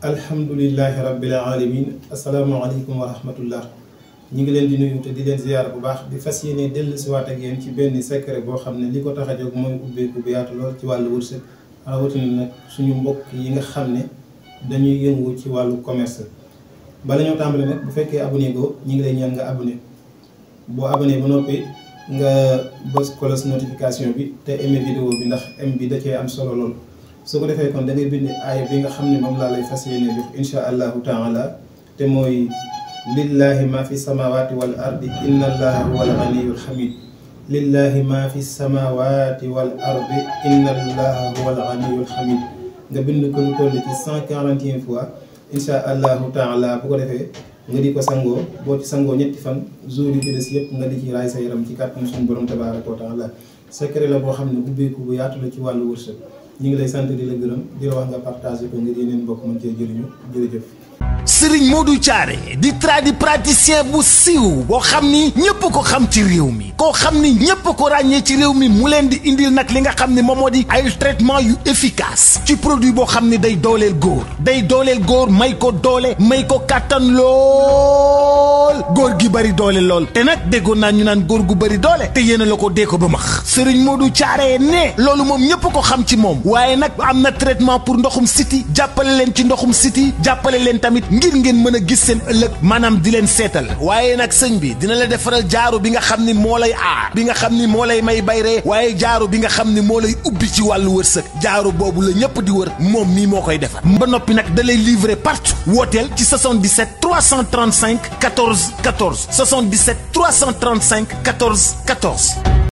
alhamdulillahi rabbil alamin asalaamaaleykum wa rahmatullah ñi ngi leen di nuyu te di leen ziyaara bu baax di fas yéene dellu si waat ak yéen ci benn secret boo xam ne li ko tax a jóg mooy ubbeeku bu yaatu lool ci wàllu wërsëg rawatina nag suñu mbokk yi nga xam ne dañuy yëngu ci wàllu commerce. bala ñoo tàmbali nag bu fekkee abonné go ñi ngi lay ñaan nga abonné boo abonné ba noppi nga bës cloche notification bi te aimé vidéo bi ndax aim bi da cee am solo lool. su ko defee kon da ngay bind aaya bi nga xam ne moom laa lay fas yéene jox insha allahu taala te mooy lillahi ma fi samawati wal ardi inna allaha huwa al ghaniyyul hamid. lillahi ma fi samawati wal ardi inna allaha huwa al ghaniyyul hamid nga bind ko lu toll ci 141 fois insha allahu taala. bu ko defee nga di ko sangoo boo ci sangoo ñetti fan jour yi ci des yëpp nga di ci raay sa yaram ci kàttanu suñu borom tabaraka wa taala. secret la boo xam ne ubbeeku bu yaatu la ci wàllu wërsëg. ñu ngi lay sant di la gërëm di la wax nga partagé ko ngir yeneen mbokk mën cee jëriñu jërëjëf. Serigne Modou Thiaré di tradipraticien bu siiw boo xam ni ñëpp ko xam ci réew mi koo xam ni ñëpp ko ràññee ci réew mi mu leen di indil nag li nga xam ne moom moo di ay traitement yu efficace ci produit boo xam ne day dooleel góor may ko doole may ko kàttan lool góor gi bari doole lool te nag déggoon naa ñu naan góor gu bari doole te yéen la ko dee ko ba max Serigne Modou Thiaré ne loolu moom ñëpp ko xam ci moom waaye nag am na traitement pour ndoxum siti jàppale leen ci ndoxum siti jàppale leen tamit ngir ngeen mën a gis seen ëllëg maanaam di leen seetal waaye nag sëñ bi dina la defaral jaaru bi nga xam ni moo lay aar bi nga xam ni moo lay may bayree waaye jaaru bi nga xam ni moo lay ubbi ci wàllu wërsëg jaaru boobu la ñëpp di wër moom mii moo koy defar ba noppi nag da lay livrer partout wooteel ci 77 335 14 14 77 335 14 14